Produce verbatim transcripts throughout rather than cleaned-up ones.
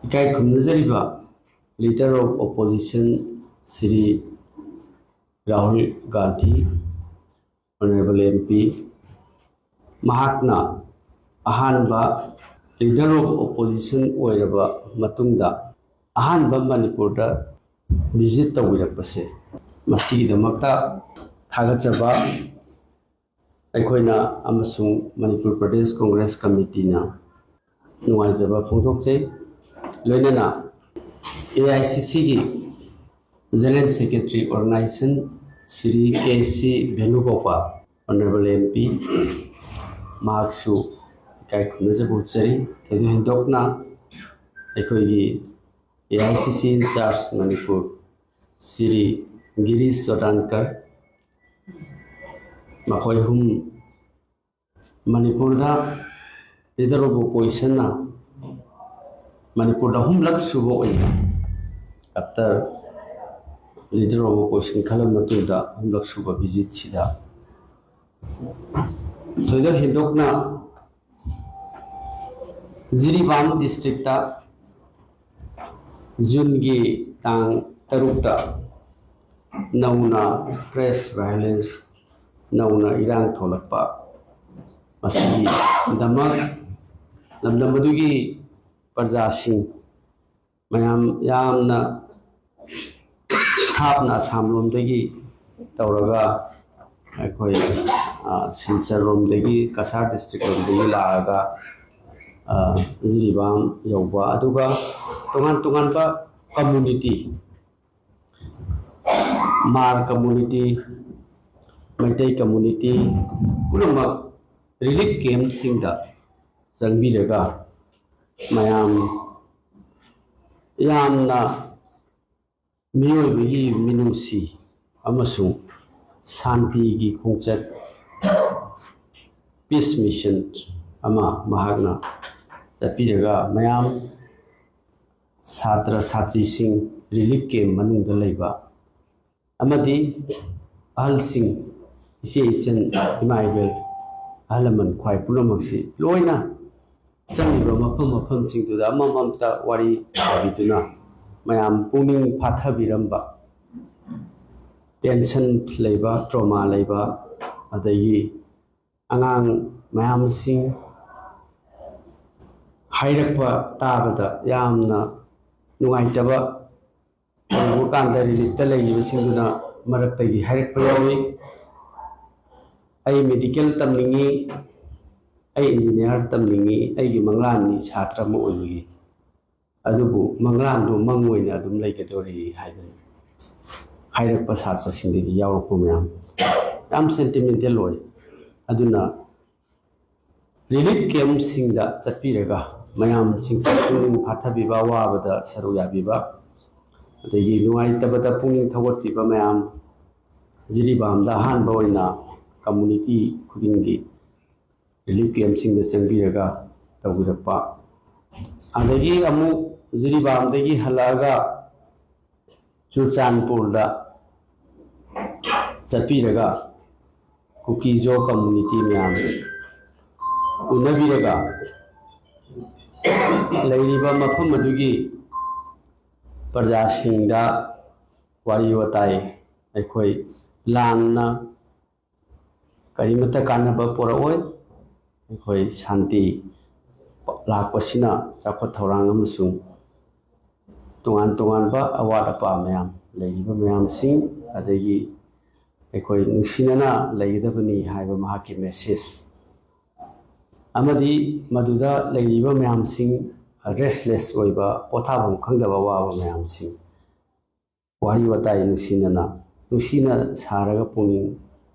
ꯏꯀꯥꯏ ꯈꯨꯝꯅꯖꯔꯤꯕ Leader of Opposition Shri Rahul Gandhi, Honourable M P, ꯃꯍꯥꯛꯅ ꯑꯍꯥꯟꯕ Leader of Opposition ꯑꯣꯏꯔꯕ ꯃꯇꯨꯡꯗ ꯑꯍꯥꯟꯕ ꯃꯅꯤꯄꯨꯔꯗ visit ꯇꯧꯕꯤꯔꯛꯄꯁꯦ, ꯃꯁꯤꯒꯤꯗꯃꯛꯇ ꯊꯥꯒꯠꯆꯕ ꯑꯩꯈꯣꯏꯅ ꯑꯃꯁꯨꯡ ꯃꯅꯤꯄꯨꯔ ꯄ꯭ꯔꯗꯦꯁ ꯀꯣꯡꯒ꯭ꯔꯦꯁ ꯀꯃꯤꯇꯤꯅ ꯅꯨꯡꯉꯥꯏꯖꯕ ꯐꯣꯡꯗꯣꯛꯆꯩ꯫ ꯂꯣꯏꯅꯅ A I C C ꯒꯤ General Secretary Organisation Shri K C ꯚꯦꯅꯨꯒꯣꯄꯥꯜ, Honourable M P, ꯃꯍꯥꯛꯁꯨ ꯏꯀꯥꯏ ꯈꯨꯝꯅꯖꯕ ꯎꯠꯆꯔꯤ꯫ ꯊꯣꯏꯗꯣꯛ ꯍꯦꯟꯗꯣꯛꯅ ꯑꯩꯈꯣꯏꯒꯤ A I C C in charge Manipur Shri ꯒꯤꯔꯤꯁ ꯆꯣꯗꯥꯟꯀꯔ, ꯃꯈꯣꯏ ꯑꯍꯨꯝ ꯃꯅꯤꯄꯨꯔꯗ Leader of Oppositionꯅ ꯃꯅꯤꯄꯨꯔꯗ ꯑꯍꯨꯝꯂꯛ ꯁꯨꯕ ꯑꯣꯏꯅ, after Leader of Opposition ꯈꯜꯂꯕ ꯃꯇꯨꯡꯗ ꯑꯍꯨꯝꯂꯛ ꯁꯨꯕ visitꯁꯤꯗ, ꯊꯣꯏꯗꯣꯛ ꯍꯦꯟꯗꯣꯛꯅ ꯖꯤꯔꯤꯕꯥꯝ districtꯇ Juneꯒꯤ ꯇꯥꯡ ꯇꯔꯨꯛꯇ ꯅꯧꯅ press violence, ꯅꯧꯅ ꯏꯔꯥꯡ ꯊꯣꯛꯂꯛꯄ, ꯃꯁꯤꯒꯤꯗꯃꯛ ꯂꯝꯗꯝ ꯑꯗꯨꯒꯤ ꯄ꯭ꯔꯖꯥꯁꯤꯡ ꯃꯌꯥꯝ ꯌꯥꯝꯅ ꯊꯥꯞꯅ ꯑꯁꯥꯝ ꯂꯣꯝꯗꯒꯤ ꯇꯧꯔꯒ ꯑꯩꯈꯣꯏ, ꯑ, ꯁꯤꯜꯆꯔ ꯂꯣꯝꯗꯒꯤ, ꯀꯁꯥꯔ district ꯂꯣꯝꯗꯒꯤ ꯂꯥꯛꯑꯒ, ꯑ, ꯖꯤꯔꯤꯕꯥꯝ ꯌꯧꯕ, ꯑꯗꯨꯒ ꯇꯣꯉꯥꯟ ꯇꯣꯉꯥꯟꯕ community, ꯃꯥꯔ community, ꯃꯩꯇꯩ community ꯄꯨꯝꯅꯃꯛ relief campꯁꯤꯡꯗ ꯆꯪꯕꯤꯔꯒ ꯃꯌꯥꯝ ꯌꯥꯝꯅ ꯃꯤꯑꯣꯏꯕꯒꯤ ꯃꯤꯅꯨꯡꯁꯤ ꯑꯃꯁꯨꯡ ꯁꯥꯟꯇꯤꯒꯤ ꯈꯣꯡꯆꯠ, peace mission ꯑꯃ ꯃꯍꯥꯛꯅ ꯆꯠꯄꯤꯔꯒ ꯃꯌꯥꯝ ꯁꯥꯇ꯭ꯔ ꯁꯥꯇ꯭ꯔꯤꯁꯤꯡ relief camp ꯃꯅꯨꯡꯗ ꯂꯩꯕ ꯑꯃꯗꯤ ꯑꯍꯜꯁꯤꯡ, ꯏꯆꯦ ꯏꯆꯟ, ꯏꯃꯥ ꯏꯕꯦꯜ, ꯑꯍꯜ ꯂꯃꯟ ꯈ꯭ꯋꯥꯏ ꯄꯨꯝꯅꯃꯛꯁꯤ ꯂꯣꯏꯅ ꯆꯪꯂꯤꯕ ꯃꯐꯝ ꯃꯐꯝꯁꯤꯡꯗꯨꯗ ꯑꯃꯃꯝꯇ ꯋꯥꯔꯤ ꯁꯥꯕꯤꯗꯨꯅ ꯃꯌꯥꯝ ꯄꯨꯛꯅꯤꯡ ꯐꯥꯊꯕꯤꯔꯝꯕ, ꯇꯦꯟꯁꯟ ꯂꯩꯕ, ꯇ꯭ꯔꯣꯃꯥ ꯂꯩꯕ, ꯑꯗꯒꯤ ꯑꯉꯥꯡ ꯃꯌꯥꯝꯁꯤꯡ ꯍꯥꯏꯔꯛꯄ ꯇꯥꯕꯗ ꯌꯥꯝꯅ ꯅꯨꯡꯉꯥꯏꯇꯕ, ꯇꯧꯕ ꯀꯥꯟꯗ ꯔꯤꯂꯤꯞꯇ ꯂꯩꯔꯤꯕꯁꯤꯡꯗꯨꯅ ꯃꯔꯛꯇꯒꯤ ꯍꯥꯏꯔꯛꯄ ꯌꯥꯎꯏ, "ꯑꯩ ꯃꯦꯗꯤꯀꯦꯜ ꯇꯝꯅꯤꯡꯉꯤ, ꯑꯩ ꯏꯟꯖꯤꯅꯤꯌꯥꯔ ꯇꯝꯅꯤꯡꯉꯤ, ꯑꯩꯒꯤ ꯃꯪꯂꯥꯟꯅꯤ ꯁꯥꯇ꯭ꯔ ꯑꯃ ꯑꯣꯏꯕꯒꯤ, ꯑꯗꯨꯕꯨ ꯃꯪꯂꯥꯟꯗꯨ ꯃꯪ ꯑꯣꯏꯅ ꯑꯗꯨꯝ ꯂꯩꯒꯗꯧꯔꯤ" ꯍꯥꯏꯗꯅ ꯍꯥꯏꯔꯛꯄ ꯁꯥꯇ꯭ꯔꯁꯤꯡꯗꯒꯤ ꯌꯥꯎꯔꯛꯄ ꯃꯌꯥꯝ, ꯌꯥꯝ ꯁꯦꯟꯇꯤꯃꯦꯟꯇꯦꯜ ꯑꯣꯏ꯫ ꯑꯗꯨꯅ ꯔꯤꯂꯤꯐ ꯀꯦꯝꯁꯤꯡꯗ ꯆꯠꯄꯤꯔꯒ ꯃꯌꯥꯝꯁꯤꯡꯁꯤ ꯄꯨꯛꯅꯤꯡ ꯐꯥꯊꯕꯤꯕ, ꯑꯋꯥꯕꯗ ꯁꯔꯨꯛ ꯌꯥꯕꯤꯕ, ꯑꯗꯒꯤ ꯅꯨꯡꯉꯥꯏꯇꯕꯗ ꯄꯨꯛꯅꯤꯡ ꯊꯧꯒꯠꯄꯤꯕ ꯃꯌꯥꯝ, ꯖꯤꯔꯤꯕꯥꯝꯗ ꯑꯍꯥꯟꯕ ꯑꯣꯏꯅ ꯀꯝꯃꯨꯅꯤꯇꯤ ꯈꯨꯗꯤꯡꯒꯤ ꯔꯤꯂꯤꯐ ꯀꯦꯝꯁꯤꯡꯗ ꯆꯪꯕꯤꯔꯒ ꯇꯧꯕꯤꯔꯛꯄ, ꯑꯗꯒꯤ ꯑꯃꯨꯛ ꯖꯤꯔꯤꯕꯥꯝꯗꯒꯤ ꯍꯜꯂꯛꯑꯒ ꯆꯨꯔꯆꯥꯟꯄꯨꯔꯗ ꯆꯠꯄꯤꯔꯒ ꯀꯨꯀꯤꯖꯣ ꯀꯝꯃꯨꯅꯤꯇꯤ ꯃꯌꯥꯝ ꯎꯅꯕꯤꯔꯒ ꯂꯩꯔꯤꯕ ꯃꯐꯝ ꯑꯗꯨꯒꯤ ꯄ꯭ꯔꯖꯥꯁꯤꯡꯗ ꯋꯥꯔꯤ ꯋꯥꯇꯥꯏ ꯑꯩꯈꯣꯏ ꯂꯥꯟꯅ ꯀꯔꯤꯃꯠꯇ ꯀꯥꯟꯅꯕ ꯄꯨꯔꯛꯑꯣꯏ꯫ ꯑꯩꯈꯣꯏ ꯁꯥꯟꯇꯤ ꯂꯥꯛꯄꯁꯤꯅ ꯆꯥꯎꯈꯠ ꯊꯧꯔꯥꯡ ꯑꯃꯁꯨꯡ ꯇꯣꯉꯥꯟ ꯇꯣꯉꯥꯟꯕ ꯑꯋꯥꯠ ꯑꯄꯥ ꯃꯌꯥꯝ ꯂꯩꯔꯤꯕ ꯃꯌꯥꯝꯁꯤꯡ, ꯑꯗꯒꯤ ꯑꯩꯈꯣꯏ ꯅꯨꯡꯁꯤꯅꯅ ꯂꯩꯒꯗꯕꯅꯤ ꯍꯥꯏꯕ ꯃꯍꯥꯛꯀꯤ ꯃꯦꯁꯦꯖ ꯑꯃꯗꯤ ꯃꯗꯨꯗ ꯂꯩꯔꯤꯕ ꯃꯌꯥꯝꯁꯤꯡ, ꯔꯦꯁꯂꯦꯁ ꯑꯣꯏꯕ, ꯄꯣꯊꯥꯐꯝ ꯈꯪꯗꯕ ꯑꯋꯥꯕ ꯃꯌꯥꯝꯁꯤꯡ ꯋꯥꯔꯤ ꯋꯥꯇꯥꯏ ꯅꯨꯡꯁꯤꯅꯅ, ꯅꯨꯡꯁꯤꯅ ꯁꯥꯔꯒ ꯄꯨꯛꯅꯤꯡ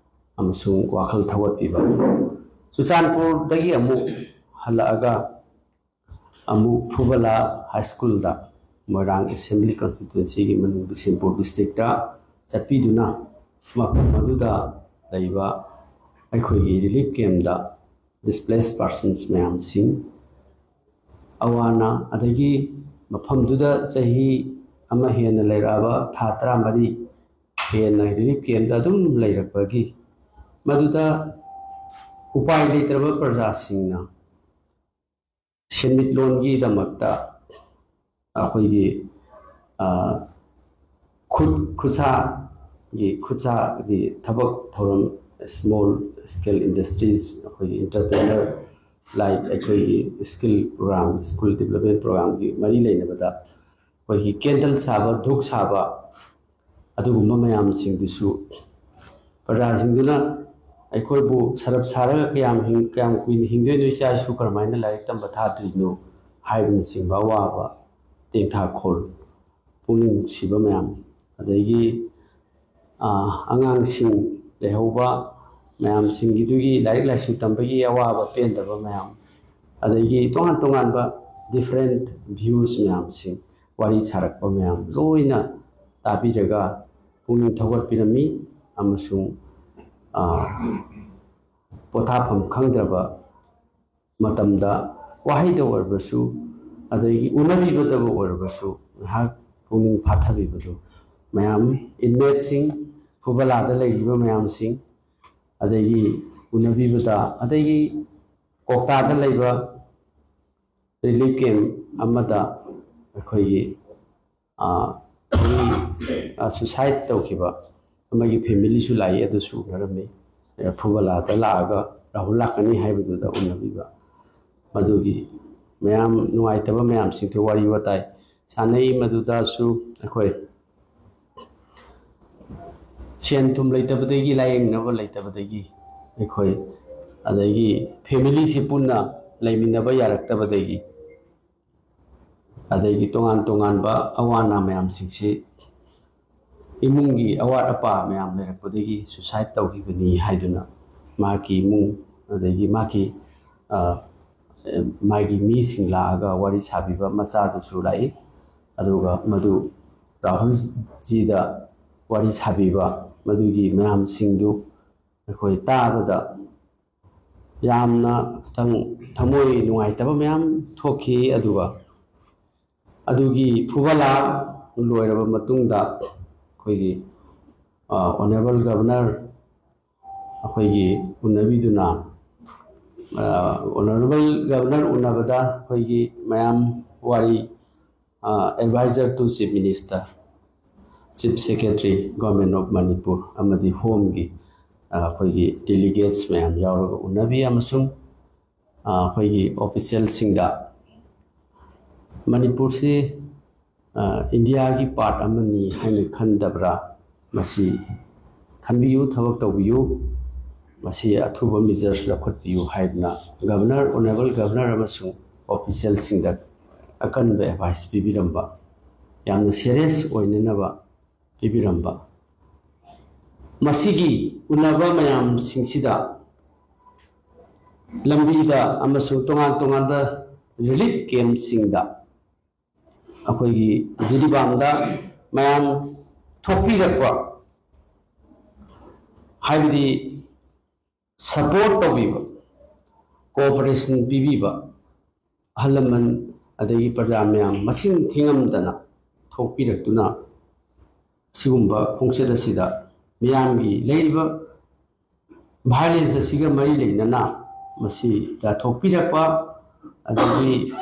ꯑꯃꯁꯨꯡ ꯋꯥꯈꯜ ꯊꯧꯒꯠꯄꯤꯕ꯫ ꯆꯨꯔꯆꯥꯟꯄꯨꯔꯗꯒꯤ ꯑꯃꯨꯛ ꯍꯜꯂꯛꯑꯒ ꯑꯃꯨꯛ ꯐꯨꯕꯂꯥ ꯍꯥꯏ ꯁ꯭ꯀꯨꯜꯗ, ꯃꯣꯏꯔꯥꯡ ꯑꯦꯁꯦꯝꯕ꯭ꯂꯤ ꯀꯟꯁꯇꯤꯇ꯭ꯋꯦꯟꯁꯤꯒꯤ ꯃꯅꯨꯡ ꯕꯤꯁꯦꯝꯄꯨꯔ ꯗꯤꯁꯇ꯭ꯔꯤꯛꯇ ꯆꯠꯄꯤꯗꯨꯅ ꯃꯐꯝ ꯑꯗꯨꯗ ꯂꯩꯕ ꯑꯩꯈꯣꯏꯒꯤ ꯔꯤꯂꯤꯐ ꯀꯦꯝꯗ ꯗꯤꯁꯄ꯭ꯂꯦꯁ ꯄꯥꯔꯁꯟꯁ ꯃꯌꯥꯝꯁꯤꯡ, ꯑꯋꯥ ꯑꯅꯥ, ꯑꯗꯒꯤ ꯃꯐꯝꯗꯨꯗ ꯆꯍꯤ ꯑꯃ ꯍꯦꯟꯅ ꯂꯩꯔꯛꯑꯕ, ꯊꯥ ꯇꯔꯥꯃꯔꯤ ꯍꯦꯟꯅ ꯔꯤꯂꯤꯐ ꯀꯦꯝꯗ ꯑꯗꯨꯝ ꯂꯩꯔꯛꯄꯒꯤ, ꯃꯗꯨꯗ ꯎꯄꯥꯏ ꯂꯩꯇ꯭ꯔꯕ ꯄ꯭ꯔꯖꯥꯁꯤꯡꯅ ꯁꯦꯟꯃꯤꯠꯂꯣꯟꯒꯤꯗꯃꯛꯇ ꯑꯩꯈꯣꯏꯒꯤ, ꯑ, ꯈꯨꯠ ꯈꯨꯠꯁꯥꯒꯤ ꯈꯨꯠꯁꯥꯒꯤ ꯊꯕꯛ ꯊꯧꯔꯝ, small scale industries, ꯑꯩꯈꯣꯏꯒꯤ entrepreneur, like ꯑꯩꯈꯣꯏꯒꯤ skill program, school development programꯒꯤ ꯃꯔꯤ ꯂꯩꯅꯕꯗ ꯑꯩꯈꯣꯏꯒꯤ candle ꯁꯥꯕ, ꯙꯨꯛ ꯁꯥꯕ, ꯑꯗꯨꯒꯨꯝꯕ ꯃꯌꯥꯝꯁꯤꯡꯗꯨꯁꯨ ꯄ꯭ꯔꯖꯥꯁꯤꯡꯗꯨꯅ ꯑꯩꯈꯣꯏꯕꯨ ꯁꯔꯞ ꯁꯥꯔꯒ ꯀꯌꯥꯝ ꯍꯤꯡ-, ꯀꯌꯥꯝ ꯀꯨꯏꯅ ꯍꯤꯡꯗꯣꯏꯅꯣ, ꯏꯆꯥ ꯏꯁꯨ ꯀꯔꯝꯍꯥꯏꯅ ꯂꯥꯏꯔꯤꯛ ꯇꯝꯕ ꯊꯥꯗꯣꯏꯅꯣ ꯍꯥꯏꯕꯅꯆꯤꯡꯕ ꯑꯋꯥꯕ ꯇꯦꯡꯊꯥꯈꯣꯜ, ꯄꯨꯛꯅꯤꯡ ꯅꯨꯡꯁꯤꯕ ꯃꯌꯥꯝ, ꯑꯗꯒꯤ, ꯑ, ꯑꯉꯥꯡꯁꯤꯡ ꯂꯩꯍꯧꯕ ꯃꯌꯥꯝꯁꯤꯡꯒꯤꯗꯨꯒꯤ ꯂꯥꯏꯔꯤꯛ ꯂꯥꯏꯁꯨ ꯇꯝꯕꯒꯤ ꯑꯋꯥꯕ ꯄꯦꯟꯗꯕ ꯃꯌꯥꯝ, ꯑꯗꯒꯤ ꯇꯣꯉꯥꯟ ꯇꯣꯉꯥꯟꯕ different views ꯃꯌꯥꯝꯁꯤꯡ, ꯋꯥꯔꯤ ꯁꯥꯔꯛꯄ ꯃꯌꯥꯝ ꯂꯣꯏꯅ ꯇꯥꯕꯤꯔꯒ ꯄꯨꯛꯅꯤꯡ ꯊꯧꯒꯠꯄꯤꯔꯝꯃꯤ꯫ ꯑꯃꯁꯨꯡ, ꯑ, ꯄꯣꯊꯥꯐꯝ ꯈꯪꯗ꯭ꯔꯕ ꯃꯇꯝꯗ ꯋꯥꯍꯩꯗ ꯑꯣꯏꯔꯕꯁꯨ, ꯑꯗꯒꯤ ꯎꯅꯕꯤꯕꯗꯕꯨ ꯑꯣꯏꯔꯕꯁꯨ, ꯉꯥꯏꯍꯥꯛ ꯄꯨꯛꯅꯤꯡ ꯐꯥꯊꯕꯤꯕꯗꯨ ꯃꯌꯥꯝ, inmateꯁꯤꯡ, ꯐꯨꯕꯂꯥꯗ ꯂꯩꯔꯤꯕ ꯃꯌꯥꯝꯁꯤꯡ, ꯑꯗꯒꯤ ꯎꯅꯕꯤꯕꯗ, ꯑꯗꯒꯤ ꯀꯣꯛꯇꯥꯗ ꯂꯩꯕ relief camp ꯑꯃꯗ ꯑꯩꯈꯣꯏꯒꯤ, ꯑ, ꯃꯤ, ꯑ, suicide ꯇꯧꯈꯤꯕ ꯑꯃꯒꯤ familyꯁꯨ ꯂꯥꯛꯏ, ꯑꯗꯨꯁꯨ ꯎꯅꯔꯝꯃꯤ꯫ ꯑ, ꯐꯨꯕꯂꯥꯗ ꯂꯥꯛꯑꯒ ꯔꯥꯍꯨꯜ ꯂꯥꯛꯀꯅꯤ ꯍꯥꯏꯕꯗꯨꯗ ꯎꯅꯕꯤꯕ, ꯃꯗꯨꯒꯤ ꯃꯌꯥꯝ ꯅꯨꯡꯉꯥꯏꯇꯕ ꯃꯌꯥꯝꯁꯤꯡꯗꯨ ꯋꯥꯔꯤ ꯋꯥꯇꯥꯏ ꯁꯥꯟꯅꯩ꯫ ꯃꯗꯨꯗꯁꯨ ꯑꯩꯈꯣꯏ ꯁꯦꯟ ꯊꯨꯝ ꯂꯩꯇꯕꯗꯒꯤ, ꯂꯥꯏꯌꯦꯡꯅꯕ ꯂꯩꯇꯕꯗꯒꯤ ꯑꯩꯈꯣꯏ, ꯑꯗꯒꯤ familyꯁꯤ ꯄꯨꯟꯅ ꯂꯩꯃꯤꯟꯅꯕ ꯌꯥꯔꯛꯇꯕꯗꯒꯤ, ꯑꯗꯒꯤ ꯇꯣꯉꯥꯟ ꯇꯣꯉꯥꯟꯕ ꯑꯋꯥ ꯑꯅꯥ ꯃꯌꯥꯝꯁꯤꯡꯁꯤ, ꯏꯃꯨꯡꯒꯤ ꯑꯋꯥꯠ ꯑꯄꯥ ꯃꯌꯥꯝ ꯂꯩꯔꯛꯄꯗꯒꯤ suicide ꯇꯧꯈꯤꯕꯅꯤ ꯍꯥꯏꯗꯨꯅ ꯃꯍꯥꯛꯀꯤ ꯏꯃꯨꯡ, ꯑꯗꯒꯤ ꯃꯍꯥꯛꯀꯤ, ꯑ, ꯃꯥꯒꯤ ꯃꯤꯁꯤꯡ ꯂꯥꯛꯑꯒ ꯋꯥꯔꯤ ꯁꯥꯕꯤꯕ ꯃꯆꯥꯗꯨꯁꯨ ꯂꯥꯛꯏ꯫ ꯑꯗꯨꯒ ꯃꯗꯨ ꯔꯥꯍꯨꯜꯖꯤꯗ ꯋꯥꯔꯤ ꯁꯥꯕꯤꯕ, ꯃꯗꯨꯒꯤ ꯃꯌꯥꯝꯁꯤꯡꯗꯨ ꯑꯩꯈꯣꯏ ꯇꯥꯕꯗ ꯌꯥꯝꯅ ꯈꯤꯇꯪ ꯊꯃꯣꯏ ꯅꯨꯡꯉꯥꯏꯇꯕ ꯃꯌꯥꯝ ꯊꯣꯛꯈꯤ꯫ ꯑꯗꯨꯒ ꯑꯗꯨꯒꯤ ꯐꯨꯕꯂꯥ ꯂꯣꯏꯔꯕ ꯃꯇꯨꯡꯗ ꯑꯩꯈꯣꯏꯒꯤ, ꯑ, Honourable Governor ꯑꯩꯈꯣꯏꯒꯤ ꯎꯅꯕꯤꯗꯨꯅ ꯑꯣꯅꯔꯦꯕꯜ ꯒꯕꯔꯅꯔ ꯎꯅꯕꯗ ꯑꯩꯈꯣꯏꯒꯤ ꯃꯌꯥꯝ ꯋꯥꯔꯤ, adviser two chief minister, chief secretary, government of Manipur ꯑꯃꯗꯤ ꯍꯣꯝꯒꯤ ꯑꯩꯈꯣꯏꯒꯤ ꯗꯦꯂꯤꯒꯦꯠꯁ ꯃꯌꯥꯝ ꯌꯥꯎꯔꯒ ꯎꯅꯕꯤ ꯑꯃꯁꯨꯡ ꯑꯩꯈꯣꯏꯒꯤ ꯑꯣꯐꯤꯁꯤꯌꯦꯜꯁꯤꯡꯗ ꯃꯅꯤꯄꯨꯔꯁꯤ ꯏꯟꯗꯤꯌꯥꯒꯤ ꯄꯥꯔꯠ ꯑꯃꯅꯤ ꯍꯥꯏꯅ ꯈꯟꯗꯕ꯭ꯔꯥ? ꯃꯁꯤ ꯈꯟꯕꯤꯌꯨ, ꯊꯕꯛ ꯇꯧꯕꯤꯌꯨ, ꯃꯁꯤ ꯑꯊꯨꯕ ꯃꯦꯖꯔꯁ ꯂꯧꯈꯠꯄꯤꯌꯨ ꯍꯥꯏꯗꯨꯅ ꯒꯕꯔꯅꯔ, ꯑꯣꯅꯔꯦꯕꯜ ꯒꯕꯔꯅꯔ ꯑꯃꯁꯨꯡ ꯑꯣꯐꯤꯁꯤꯌꯦꯜꯁꯤꯡꯗ ꯑꯀꯟꯕ ꯑꯦꯗꯚꯥꯏꯁ ꯄꯤꯕꯤꯔꯝꯕ, ꯌꯥꯝꯅ ꯁꯦꯔꯤꯌꯁ ꯑꯣꯏꯅꯅꯕ ꯄꯤꯕꯤꯔꯝꯕ꯫ ꯃꯁꯤꯒꯤ ꯎꯅꯕ ꯃꯌꯥꯝꯁꯤꯡꯁꯤꯗ ꯂꯝꯕꯤꯗ ꯑꯃꯁꯨꯡ ꯇꯣꯉꯥꯟ ꯇꯣꯉꯥꯟꯕ ꯔꯤꯂꯤꯐ ꯀꯦꯝꯞꯁꯤꯡꯗ ꯑꯩꯈꯣꯏꯒꯤ ꯖꯤꯔꯤꯕꯥꯝꯗ ꯃꯌꯥꯝ ꯊꯣꯛꯄꯤꯔꯛꯄ, ꯍꯥꯏꯕꯗꯤ ꯁꯄꯣꯔꯠ ꯇꯧꯕꯤꯕ, ꯀꯣꯑꯣꯄꯔꯦꯁꯟ ꯄꯤꯕꯤꯕ ꯑꯍꯜ ꯂꯃꯟ, ꯑꯗꯒꯤ ꯄ꯭ꯔꯖꯥ ꯃꯌꯥꯝ ꯃꯁꯤꯡ ꯊꯤꯉꯝꯗꯅ ꯊꯣꯛꯄꯤꯔꯛꯇꯨꯅ ꯁꯤꯒꯨꯝꯕ ꯈꯣꯡꯆꯠ ꯑꯁꯤꯗ ꯃꯤꯌꯥꯝꯒꯤ ꯂꯩꯔꯤꯕ ꯚꯥꯏꯂꯦꯟꯁ ꯑꯁꯤꯒ ꯃꯔꯤ ꯂꯩꯅꯅ ꯃꯁꯤꯗ ꯊꯣꯛꯄꯤꯔꯛꯄ, ꯑꯗꯒꯤ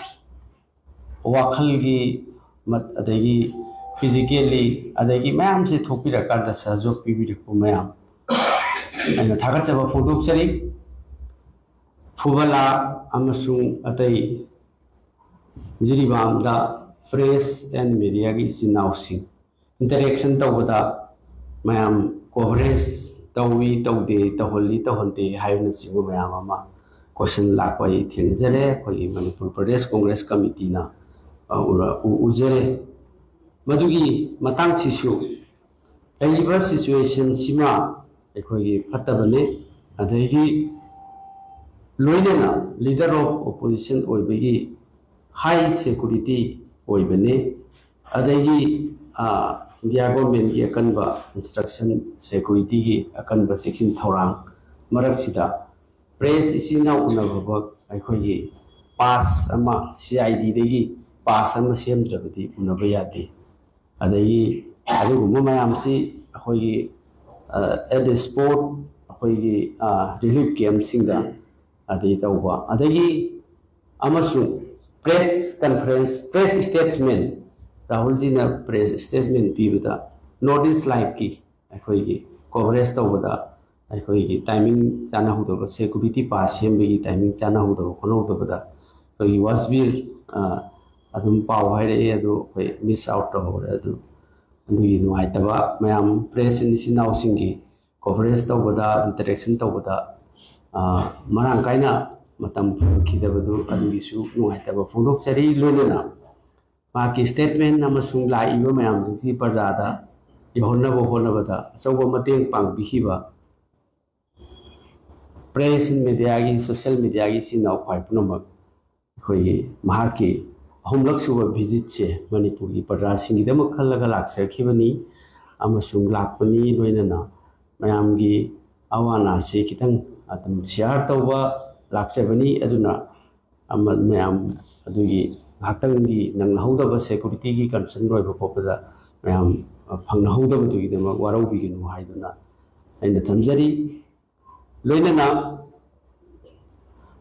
ꯋꯥꯈꯜꯒꯤ ꯃꯠ-, ꯑꯗꯒꯤ ꯐꯤꯖꯤꯀꯦꯜꯂꯤ, ꯑꯗꯒꯤ ꯃꯌꯥꯝꯁꯦ ꯊꯣꯛꯄꯤꯔꯀꯥꯟꯗ ꯁꯍꯖꯣꯛ ꯄꯤꯕꯤꯔꯛꯄ ꯃꯌꯥꯝ ꯑꯩꯅ ꯊꯥꯒꯠꯆꯕ ꯐꯣꯡꯗꯣꯛꯆꯔꯤ꯫ ꯐꯨꯕꯂꯥ ꯑꯃꯁꯨꯡ ꯑꯇꯩ ꯖꯤꯔꯤꯕꯥꯝꯗ ꯄ꯭ꯔꯦꯁ ꯑꯦꯟ ꯃꯦꯗꯤꯌꯥꯒꯤ ꯏꯆꯤꯟ ꯏꯅꯥꯎꯁꯤꯡ ꯏꯟꯇꯔꯦꯛꯁꯟ ꯇꯧꯕꯗ ꯃꯌꯥꯝ ꯀꯣꯚꯔꯦꯖ ꯇꯧꯏ, ꯇꯧꯗꯦ, ꯇꯧꯍꯜꯂꯤ, ꯇꯧꯍꯟꯗꯦ ꯍꯥꯏꯕꯅꯆꯤꯡꯕ ꯃꯌꯥꯝ ꯑꯃ ꯀꯣꯏꯁꯟ ꯂꯥꯛꯄ ꯑꯩ ꯊꯦꯡꯅꯖꯔꯦ꯫ ꯑꯩꯈꯣꯏꯒꯤ ꯃꯅꯤꯄꯨꯔ ꯄ꯭ꯔꯗꯦꯁ ꯀꯣꯡꯒ꯭ꯔꯦꯁ ꯀꯃꯤꯇꯤꯅ, ꯑ, ꯎꯔ-, ꯎ-, ꯎꯖꯔꯦ꯫ ꯃꯗꯨꯒꯤ ꯃꯇꯥꯡꯁꯤꯁꯨ ꯂꯩꯔꯤꯕ ꯁꯤꯆꯨꯋꯦꯁꯟꯁꯤꯃ ꯑꯩꯈꯣꯏꯒꯤ ꯐꯠꯇꯕꯅꯤ, ꯑꯗꯒꯤ ꯂꯣꯏꯅꯅ ꯂꯤꯗꯔ ꯑꯣꯐ ꯑꯣꯄꯣꯖꯤꯁꯟ ꯑꯣꯏꯕꯒꯤ ꯍꯥꯏ ꯁꯦꯀꯨꯔꯤꯇꯤ ꯑꯣꯏꯕꯅꯤ, ꯑꯗꯒꯤ, ꯑ, ꯏꯟꯗꯤꯌꯥ ꯒꯣꯔꯃꯦꯟꯒꯤ ꯑꯀꯟꯕ ꯏꯟꯁꯇ꯭ꯔꯛꯁꯟ, ꯁꯦꯀꯨꯔꯤꯇꯤꯒꯤ ꯑꯀꯟꯕ ꯆꯦꯛꯁꯤꯟ ꯊꯧꯔꯥꯡ ꯃꯔꯛꯁꯤꯗ ꯄ꯭ꯔꯦꯁ ꯏꯆꯤꯟ ꯏꯅꯥꯎ ꯎꯅꯕꯃꯛ ꯑꯩꯈꯣꯏꯒꯤ ꯄꯥꯁ ꯑꯃ, ꯁꯤ ꯑꯥꯏ ꯗꯤꯗꯒꯤ ꯄꯥꯁ ꯑꯃ ꯁꯦꯝꯗ꯭ꯔꯕꯗꯤ ꯎꯅꯕ ꯌꯥꯗꯦ꯫ ꯑꯗꯒꯤ ꯑꯗꯨꯒꯨꯝꯕ ꯃꯌꯥꯝꯁꯤ ꯑꯩꯈꯣꯏꯒꯤ, ꯑ, ꯑꯦꯠ ꯗ ꯁ꯭ꯄꯣꯠ ꯑꯩꯈꯣꯏꯒꯤ, ꯑ, ꯔꯤꯂꯤꯐ ꯀꯦꯝꯞꯁꯤꯡꯗ ꯑꯗꯩ ꯇꯧꯕ, ꯑꯗꯒꯤ ꯑꯃꯁꯨꯡ press conference, press statement, ꯔꯥꯍꯨꯜꯖꯤꯅ press statement ꯄꯤꯕꯗ North East Liveꯀꯤ ꯑꯩꯈꯣꯏꯒꯤ coverage ꯇꯧꯕꯗ ꯑꯩꯈꯣꯏꯒꯤ timing ꯆꯥꯅꯍꯧꯗꯕ, security pass ꯁꯦꯝꯕꯒꯤ timing ꯆꯥꯅꯍꯧꯗꯕ ꯈꯣꯠꯍꯧꯗꯕꯗ ꯑꯩꯈꯣꯏꯒꯤ ꯋꯥꯖꯕꯤꯔ, ꯑ, ꯑꯗꯨꯝ ꯄꯥꯎ ꯍꯥꯏꯔꯛꯑꯦ, ꯑꯗꯨ ꯑꯩꯈꯣꯏ miss out ꯇꯧꯍꯧꯔꯦ꯫ ꯑꯗꯨ ꯑꯗꯨꯒꯤ ꯅꯨꯡꯉꯥꯏꯇꯕ, ꯃꯌꯥꯝ press ꯏꯆꯤꯟ ꯏꯅꯥꯎꯁꯤꯡꯒꯤ coverage ꯇꯧꯕꯗ, interaction ꯇꯧꯕꯗ, ꯑ, ꯃꯔꯥꯡ ꯀꯥꯏꯅ ꯃꯇꯝ ꯐꯪꯈꯤꯗꯕꯗꯨ ꯑꯗꯨꯒꯤꯁꯨ ꯅꯨꯡꯉꯥꯏꯇꯕ ꯐꯣꯡꯗꯣꯛꯆꯔꯤ꯫ ꯂꯣꯏꯅꯅ ꯃꯍꯥꯛꯀꯤ statement ꯑꯃꯁꯨꯡ ꯂꯥꯛꯏꯕ ꯃꯌꯥꯝꯁꯤꯡꯁꯤ ꯄ꯭ꯔꯖꯥꯗ ꯌꯧꯍꯟꯅꯕ ꯍꯣꯠꯅꯕꯗ ꯑꯆꯧꯕ ꯃꯇꯦꯡ ꯄꯥꯡꯕꯤꯈꯤꯕ press and mediaꯒꯤ, social mediaꯒꯤ ꯏꯆꯤꯟ ꯏꯅꯥꯎ ꯈ꯭ꯋꯥꯏ ꯄꯨꯝꯅꯃꯛ, ꯑꯩꯈꯣꯏꯒꯤ ꯃꯍꯥꯛꯀꯤ ꯑꯍꯨꯝꯂꯛ ꯁꯨꯕ visitꯁꯦ ꯃꯅꯤꯄꯨꯔꯒꯤ ꯄ꯭ꯔꯖꯥꯁꯤꯡꯒꯤꯗꯃꯛ ꯈꯜꯂꯒ ꯂꯥꯛꯆꯈꯤꯕꯅꯤ ꯑꯃꯁꯨꯡ ꯂꯥꯛꯄꯅꯤ꯫ ꯂꯣꯏꯅꯅ ꯃꯌꯥꯝꯒꯤ ꯑꯋꯥ ꯑꯅꯥꯁꯤ ꯈꯤꯇꯪ ꯑꯗꯨꯝ share ꯇꯧꯕ ꯂꯥꯛꯆꯕꯅꯤ꯫ ꯑꯗꯨꯅ ꯑꯃ, ꯃꯌꯥꯝ ꯑꯗꯨꯒꯤ ꯉꯥꯏꯍꯥꯛꯇꯪꯒꯤ ꯅꯪꯅꯍꯧꯗꯕ, securityꯒꯤ concern ꯑꯣꯏꯕ ꯈꯣꯠꯄꯗ ꯃꯌꯥꯝ ꯐꯪꯅꯍꯧꯗꯕꯗꯨꯒꯤꯗꯃꯛ ꯋꯥꯔꯧꯕꯤꯒꯅꯨ ꯍꯥꯏꯗꯨꯅ ꯑꯩꯅ ꯊꯝꯖꯔꯤ꯫ ꯂꯣꯏꯅꯅ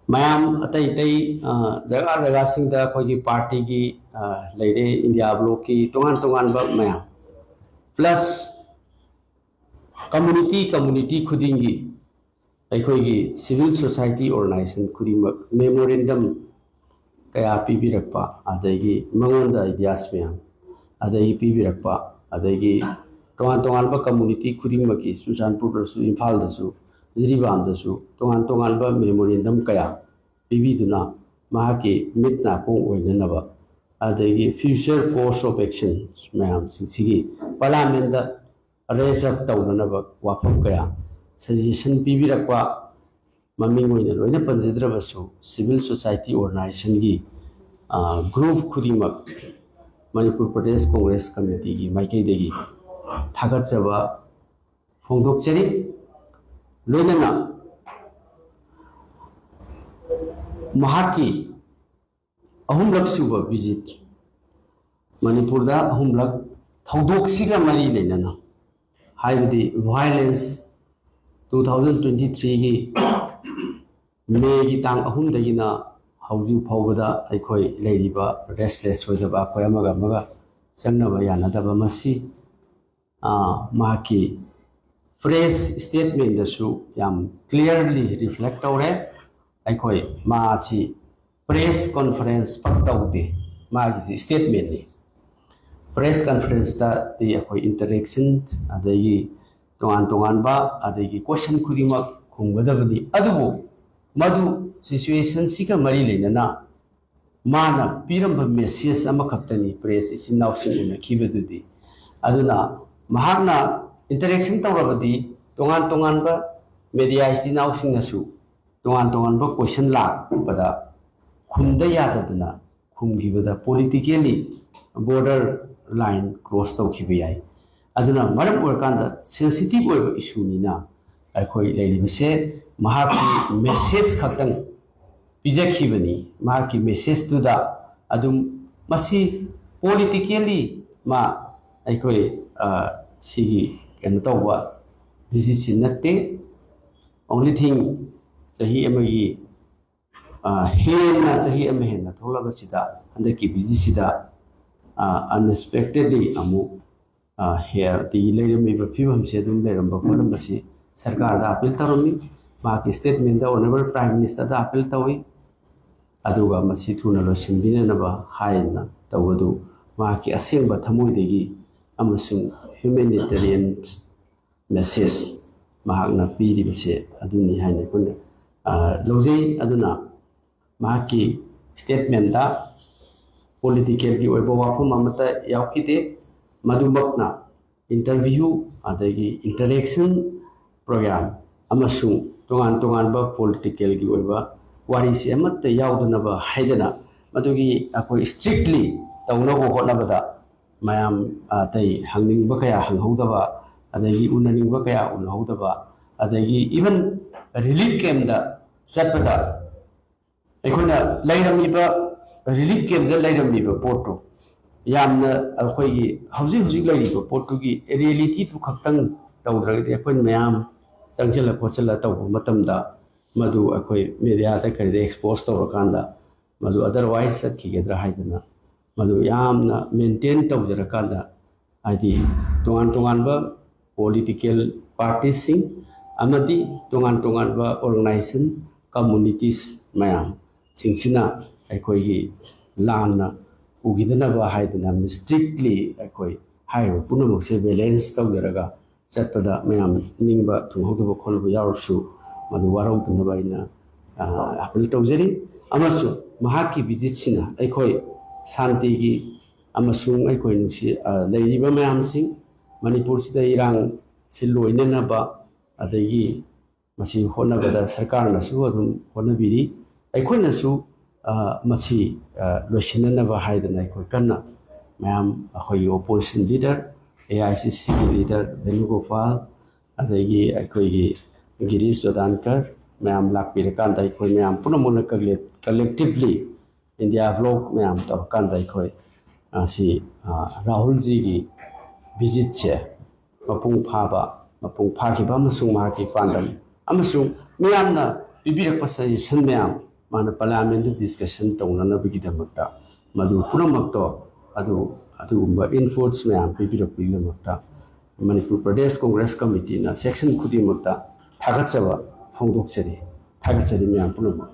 ꯃꯌꯥꯝ ꯑꯇꯩ ꯑꯇꯩ, ꯑ, ꯖꯒꯥ ꯖꯒꯥꯁꯤꯡꯗ ꯑꯩꯈꯣꯏꯒꯤ partyꯒꯤ, ꯑ, ꯂꯩꯔꯦ, India blockꯀꯤ ꯇꯣꯉꯥꯟ ꯇꯣꯉꯥꯟꯕ ꯃꯌꯥꯝ, plus community, community ꯈꯨꯗꯤꯡꯒꯤ ꯑꯩꯈꯣꯏꯒꯤ civil society organization ꯈꯨꯗꯤꯡꯃꯛ memorandum ꯀꯌꯥ ꯄꯤꯕꯤꯔꯛꯄ, ꯑꯗꯒꯤ ꯃꯉꯣꯟꯗ ideas ꯃꯌꯥꯝ ꯑꯗꯒꯤ ꯄꯤꯕꯤꯔꯛꯄ, ꯑꯗꯒꯤ ꯇꯣꯉꯥꯟ ꯇꯣꯉꯥꯟꯕ community ꯈꯨꯗꯤꯡꯃꯛꯀꯤ, ꯆꯨꯔꯆꯥꯟꯄꯨꯔꯗꯁꯨ, ꯏꯝꯐꯥꯜꯗꯁꯨ, ꯖꯤꯔꯤꯕꯥꯝꯗꯁꯨ ꯇꯣꯉꯥꯟ ꯇꯣꯉꯥꯟꯕ memorandum ꯀꯌꯥ ꯄꯤꯕꯤꯗꯨꯅ ꯃꯍꯥꯛꯀꯤ ꯃꯤꯠ ꯅꯥꯀꯣꯡ ꯑꯣꯏꯅꯅꯕ, ꯑꯗꯒꯤ future course of action ꯃꯌꯥꯝꯁꯤꯡꯁꯤꯒꯤ parliamentꯗ raise up ꯇꯧꯅꯅꯕ ꯋꯥꯐꯝ ꯀꯌꯥ suggestion ꯄꯤꯕꯤꯔꯛꯄ, ꯃꯃꯤꯡ ꯑꯣꯏꯅ ꯂꯣꯏꯅ ꯄꯟꯖꯗ꯭ꯔꯕꯁꯨ, civil society organizationꯒꯤ, ꯑ, group ꯈꯨꯗꯤꯡꯃꯛ Manipur Pradesh Congress Committeeꯒꯤ ꯃꯥꯏꯀꯩꯗꯒꯤ ꯊꯥꯒꯠꯆꯕ ꯐꯣꯡꯗꯣꯛꯆꯔꯤ꯫ ꯂꯣꯏꯅꯅ ꯃꯍꯥꯛꯀꯤ ꯑꯍꯨꯝꯂꯛ ꯁꯨꯕ visit, ꯃꯅꯤꯄꯨꯔꯗ ꯑꯍꯨꯝꯂꯛ, ꯊꯧꯗꯣꯛꯁꯤꯒ ꯃꯔꯤ ꯂꯩꯅꯅ, ꯍꯥꯏꯕꯗꯤ violence, two thousand twenty threeꯒꯤ ꯃꯦꯒꯤ ꯇꯥꯡ ꯑꯍꯨꯝꯗꯒꯤꯅ ꯍꯧꯖꯤꯛ ꯐꯥꯎꯕꯗ ꯑꯩꯈꯣꯏ ꯂꯩꯔꯤꯕ ꯔꯦꯁꯂꯦꯁ ꯑꯣꯏꯗꯕ, ꯑꯩꯈꯣꯏ ꯑꯃꯒ ꯑꯃꯒ ꯆꯪꯅꯕ ꯌꯥꯅꯗꯕ ꯃꯁꯤ, ꯑ, ꯃꯍꯥꯛꯀꯤ ꯄ꯭ꯔꯦꯁ ꯁ꯭ꯇꯦꯠꯃꯦꯟꯗꯁꯨ ꯌꯥꯝ ꯀ꯭ꯂꯤꯌꯥꯔꯂꯤ ꯔꯤꯐ꯭ꯂꯦꯛ ꯇꯧꯔꯦ꯫ ꯑꯩꯈꯣꯏ ꯃꯥꯁꯤ ꯄ꯭ꯔꯦꯁ ꯀꯣꯟꯐꯔꯦꯟꯁ ꯄꯥꯛ ꯇꯧꯗꯦ, ꯃꯥꯒꯤꯁꯤ ꯁ꯭ꯇꯦꯠꯃꯦꯟꯅꯤ꯫ ꯄ꯭ꯔꯦꯁ ꯀꯣꯟꯐꯔꯦꯟꯁꯇꯗꯤ ꯑꯩꯈꯣꯏ ꯏꯟꯇꯔꯦꯛꯁꯟ, ꯑꯗꯒꯤ ꯇꯣꯉꯥꯟ ꯇꯣꯉꯥꯟꯕ, ꯑꯗꯒꯤ ꯀꯣꯏꯁꯟ ꯈꯨꯗꯤꯡꯃꯛ ꯈꯨꯝꯒꯗꯕꯅꯤ꯫ ꯑꯗꯨꯕꯨ ꯃꯗꯨ ꯁꯤꯆꯨꯋꯦꯁꯟꯁꯤꯒ ꯃꯔꯤ ꯂꯩꯅꯅ ꯃꯥꯅ ꯄꯤꯔꯝꯕ ꯃꯦꯁꯦꯖ ꯑꯃꯈꯛꯇꯅꯤ ꯄ꯭ꯔꯦꯁ ꯏꯆꯤꯟ ꯏꯅꯥꯎꯁꯤꯡ ꯎꯅꯈꯤꯕꯗꯨꯗꯤ꯫ ꯑꯗꯨꯅ ꯃꯍꯥꯛꯅ ꯏꯟꯇꯔꯦꯛꯁꯟ ꯇꯧꯔꯕꯗꯤ ꯇꯣꯉꯥꯟ ꯇꯣꯉꯥꯟꯕ ꯃꯦꯗꯤꯌꯥ ꯏꯆꯤꯟ ꯏꯅꯥꯎꯁꯤꯡꯅꯁꯨ ꯇꯣꯉꯥꯟ ꯇꯣꯉꯥꯟꯕ ꯀꯣꯏꯁꯟ ꯂꯥꯛꯄꯗ ꯈꯨꯝꯗ ꯌꯥꯗꯗꯅ ꯈꯨꯝꯈꯤꯕꯗ ꯄꯣꯂꯤꯇꯤꯀꯦꯜꯂꯤ ꯕꯣꯔꯗꯔ ꯂꯥꯏꯟ ꯀ꯭ꯔꯣꯁ ꯇꯧꯈꯤꯕ ꯌꯥꯏ꯫ ꯑꯗꯨꯅ ꯃꯔꯝ ꯑꯣꯏꯔꯀꯥꯟꯗ ꯁꯦꯟꯁꯤꯇꯤꯚ ꯑꯣꯏꯕ ꯏꯁꯨꯅꯤꯅ ꯑꯩꯈꯣꯏ ꯂꯩꯔꯤꯕꯁꯦ ꯃꯍꯥꯛꯀꯤ ꯃꯦꯁꯦꯖ ꯈꯛꯇꯪ ꯄꯤꯖꯈꯤꯕꯅꯤ꯫ ꯃꯍꯥꯛꯀꯤ ꯃꯦꯁꯦꯖꯇꯨꯗ ꯑꯗꯨꯝ ꯃꯁꯤ ꯄꯣꯂꯤꯇꯤꯀꯦꯜꯂꯤ ꯃꯥ ꯑꯩꯈꯣꯏ, ꯑ, ꯁꯤꯒꯤ ꯀꯩꯅꯣ ꯇꯧꯕ ꯚꯤꯖꯤꯠꯁꯤ ꯅꯠꯇꯦ꯫ Only thing, ꯆꯍꯤ ꯑꯃꯒꯤ, ꯑ, ꯍꯦꯟꯅ, ꯆꯍꯤ ꯑꯃ ꯍꯦꯟꯅ ꯊꯣꯛꯂꯕꯁꯤꯗ ꯍꯟꯗꯛꯀꯤ ꯚꯤꯖꯤꯠꯁꯤꯗ, ꯑ, ꯑꯟꯑꯦꯛꯁꯄꯦꯛꯇꯦꯗꯂꯤ ꯑꯃꯨꯛ, ꯑ, ꯍꯦ-, ꯇꯤ ꯂꯩꯔꯝꯃꯤꯕ ꯐꯤꯕꯝꯁꯤ ꯑꯗꯨꯝ ꯂꯩꯔꯝꯕ ꯈꯣꯠꯂꯝꯕꯁꯤ ꯁꯔꯀꯥꯔꯗ ꯑꯄꯤꯜ ꯇꯧꯔꯝꯃꯤ꯫ ꯃꯍꯥꯛꯀꯤ ꯁ꯭ꯇꯦꯠꯃꯦꯟꯗ ꯑꯣꯅꯔꯦꯕꯜ ꯄ꯭ꯔꯥꯏꯝ ꯃꯤꯅꯤꯁꯇꯔꯗ ꯑꯄꯤꯜ ꯇꯧꯏ꯫ ꯑꯗꯨꯒ ꯃꯁꯤ ꯊꯨꯅ ꯂꯣꯏꯁꯤꯟꯕꯤꯅꯅꯕ ꯍꯥꯏꯅ ꯇꯧꯕꯗꯨ ꯃꯍꯥꯛꯀꯤ ꯑꯁꯦꯡꯕ ꯊꯃꯣꯏꯗꯒꯤ ꯑꯃꯁꯨꯡ ꯍ꯭ꯌꯨꯃꯦꯅꯤꯇꯦꯔꯤꯌꯟ ꯃꯦꯁꯦꯖ ꯃꯍꯥꯛꯅ ꯄꯤꯔꯤꯕꯁꯦ ꯑꯗꯨꯅꯤ ꯍꯥꯏꯅ ꯑꯩꯈꯣꯏꯅ, ꯑ, ꯂꯧꯖꯩ꯫ ꯑꯗꯨꯅ ꯃꯍꯥꯛꯀꯤ ꯁ꯭ꯇꯦꯠꯃꯦꯟꯗ ꯄꯣꯂꯤꯇꯤꯀꯦꯜꯒꯤ ꯑꯣꯏꯕ ꯋꯥꯐꯝ ꯑꯃꯠꯇ ꯌꯥꯎꯈꯤꯗꯦ꯫ ꯃꯗꯨꯃꯛꯅ ꯏꯟꯇꯔꯚ꯭ꯌꯨ, ꯑꯗꯒꯤ ꯏꯟꯇꯔꯦꯛꯁꯟ ꯄ꯭ꯔꯣꯒ꯭ꯔꯥꯝ ꯑꯃꯁꯨꯡ ꯇꯣꯉꯥꯟ ꯇꯣꯉꯥꯟꯕ ꯄꯣꯂꯤꯇꯤꯀꯦꯜꯒꯤ ꯑꯣꯏꯕ ꯋꯥꯔꯤꯁꯤ ꯑꯃꯠꯇ ꯌꯥꯎꯗꯅꯕ ꯍꯥꯏꯗꯅ ꯃꯗꯨꯒꯤ ꯑꯩꯈꯣꯏ ꯏꯁꯇ꯭ꯔꯤꯛꯂꯤ ꯇꯧꯅꯕ ꯍꯣꯠꯅꯕꯗ ꯃꯌꯥꯝ ꯑꯇꯩ ꯍꯪꯅꯤꯡꯕ ꯀꯌꯥ ꯍꯪꯍꯧꯗꯕ, ꯑꯗꯒꯤ ꯎꯅꯅꯤꯡꯕ ꯀꯌꯥ ꯎꯅꯍꯧꯗꯕ, ꯑꯗꯒꯤ ꯏꯚꯟ ꯔꯤꯂꯤꯐ ꯀꯦꯝꯗ ꯆꯠꯄꯗ ꯑꯩꯈꯣꯏꯅ ꯂꯩꯔꯝꯃꯤꯕ ꯔꯤꯂꯤꯐ ꯀꯦꯝꯗ ꯂꯩꯔꯝꯃꯤꯕ ꯄꯣꯠꯇꯨ ꯌꯥꯝꯅ ꯑꯩꯈꯣꯏꯒꯤ ꯍꯧꯖꯤꯛ ꯍꯧꯖꯤꯛ ꯂꯩꯔꯤꯕ ꯄꯣꯠꯇꯨꯒꯤ ꯔꯤꯌꯦꯂꯤꯇꯤꯗꯨ ꯈꯛꯇꯪ ꯇꯧꯗ꯭ꯔꯒꯗꯤ ꯑꯩꯈꯣꯏꯅ ꯃꯌꯥꯝ ꯆꯪꯁꯤꯜꯂ ꯈꯣꯠꯆꯤꯜꯂ ꯇꯧꯕ ꯃꯇꯝꯗ ꯃꯗꯨ ꯑꯩꯈꯣꯏ ꯃꯦꯗꯤꯌꯥꯗ ꯀꯔꯤꯗ ꯑꯦꯛꯁꯄꯣꯖ ꯇꯧꯔꯀꯥꯟꯗ ꯃꯗꯨ ꯑꯗꯔꯋꯥꯏꯁ ꯆꯠꯈꯤꯒꯗ꯭ꯔꯥ ꯍꯥꯏꯗꯅ ꯃꯗꯨ ꯌꯥꯝꯅ ꯃꯦꯟꯇꯦꯟ ꯇꯧꯖꯔꯀꯥꯟꯗ, ꯍꯥꯏꯗꯤ ꯇꯣꯉꯥꯟ ꯇꯣꯉꯥꯟꯕ ꯄꯣꯂꯤꯇꯤꯀꯦꯜ ꯄꯥꯔꯇꯤꯁꯤꯡ ꯑꯃꯗꯤ ꯇꯣꯉꯥꯟ ꯇꯣꯉꯥꯟꯕ ꯑꯣꯔꯒꯅꯥꯏꯖꯦꯁꯟ, ꯀꯝꯃꯨꯅꯤꯇꯤꯁ ꯃꯌꯥꯝꯁꯤꯡꯁꯤꯅ ꯑꯩꯈꯣꯏꯒꯤ ꯂꯥꯟꯅ ꯎꯈꯤꯗꯅꯕ ꯍꯥꯏꯗꯅ ꯏꯁꯇ꯭ꯔꯤꯛꯂꯤ ꯑꯩꯈꯣꯏ ꯍꯥꯏꯔꯤꯕ ꯄꯨꯝꯅꯃꯛꯁꯦ ꯕꯦꯂꯦꯟꯁ ꯇꯧꯖꯔꯒ ꯆꯠꯄꯗ ꯃꯌꯥꯝ ꯅꯤꯡꯕ ꯊꯨꯡꯍꯧꯗꯕ ꯈꯣꯠꯂꯨꯕ ꯌꯥꯎꯔꯁꯨ ꯃꯗꯨ ꯋꯥꯔꯧꯗꯅꯕ ꯑꯩꯅ ꯑꯄꯤꯜ ꯇꯧꯖꯔꯤ꯫ ꯑꯃꯁꯨꯡ ꯃꯍꯥꯛꯀꯤ ꯚꯤꯖꯤꯠꯁꯤꯅ ꯑꯩꯈꯣꯏ ꯁꯥꯟꯇꯤꯒꯤ ꯑꯃꯁꯨꯡ ꯑꯩꯈꯣꯏ ꯅꯨꯡꯁꯤ ꯂꯩꯔꯤꯕ ꯃꯌꯥꯝꯁꯤꯡ ꯃꯅꯤꯄꯨꯔꯁꯤꯗ ꯏꯔꯥꯡꯁꯤ ꯂꯣꯏꯅꯅꯕ ꯑꯗꯒꯤ ꯃꯁꯤ ꯍꯣꯠꯅꯕꯗ ꯁꯔꯀꯥꯔꯅꯁꯨ ꯑꯗꯨꯝ ꯍꯣꯠꯅꯕꯤꯔꯤ꯫ ꯑꯩꯈꯣꯏꯅꯁꯨ ꯃꯁꯤ ꯂꯣꯏꯁꯤꯟꯅꯅꯕ ꯍꯥꯏꯗꯅ ꯑꯩꯈꯣꯏ ꯀꯟꯅ ꯃꯌꯥꯝ ꯑꯩꯈꯣꯏꯒꯤ opposition leader, A I C ꯁꯤꯒꯤ ꯂꯤꯗꯔ ꯚꯦꯅꯨꯒꯣꯄꯥꯜ, ꯑꯗꯒꯤ ꯑꯩꯈꯣꯏꯒꯤ ꯒꯤꯔꯤꯁ ꯆꯣꯗꯥꯟꯀꯔ ꯃꯌꯥꯝ ꯂꯥꯛꯄꯤꯔꯀꯥꯟꯗ ꯑꯩꯈꯣꯏ ꯃꯌꯥꯝ ꯄꯨꯝꯅꯃꯛꯅ ꯀꯂꯦꯛꯇꯤꯚꯂꯤ ꯏꯟꯗꯤꯌꯥ ꯕ꯭ꯂꯣꯛ ꯃꯌꯥꯝ ꯇꯧꯔꯀꯥꯟꯗ ꯑꯩꯈꯣꯏ ꯁꯤ ꯔꯥꯍꯨꯜꯖꯤꯒꯤ ꯚꯤꯖꯤꯠꯁꯦ ꯃꯄꯨꯡ ꯐꯥꯕ, ꯃꯄꯨꯡ ꯐꯥꯈꯤꯕ ꯑꯃꯁꯨꯡ ꯃꯍꯥꯛꯀꯤ ꯄꯥꯟꯗꯝ ꯑꯃꯁꯨꯡ ꯃꯤꯌꯥꯝꯅ ꯄꯤꯕꯤꯔꯛꯄ ꯁꯖꯦꯁꯟ ꯃꯌꯥꯝ ꯃꯥꯅ ꯄꯥꯔꯂꯤꯌꯥꯃꯦꯟꯗ ꯗꯤꯁꯀꯁꯟ ꯇꯧꯅꯅꯕꯒꯤꯗꯃꯛꯇ ꯃꯗꯨ ꯄꯨꯝꯅꯃꯛꯇꯣ ꯑꯗꯨ ꯑꯗꯨꯒꯨꯝꯕ ꯏꯟꯄꯨꯠꯁ ꯃꯌꯥꯝ ꯄꯤꯕꯤꯔꯛꯄꯒꯤꯗꯃꯛꯇ ꯃꯅꯤꯄꯨꯔ ꯄ꯭ꯔꯗꯦꯁ ꯀꯣꯡꯒ꯭ꯔꯦꯁ ꯀꯃꯤꯇꯤꯅ ꯁꯦꯛꯁꯟ ꯈꯨꯗꯤꯡꯃꯛꯇ ꯊꯥꯒꯠꯆꯕ ꯐꯣꯡꯗꯣꯛꯆꯔꯤ꯫ ꯊꯥꯒꯠꯆꯔꯤ ꯃꯌꯥꯝ ꯄꯨꯝꯅꯃꯛ꯫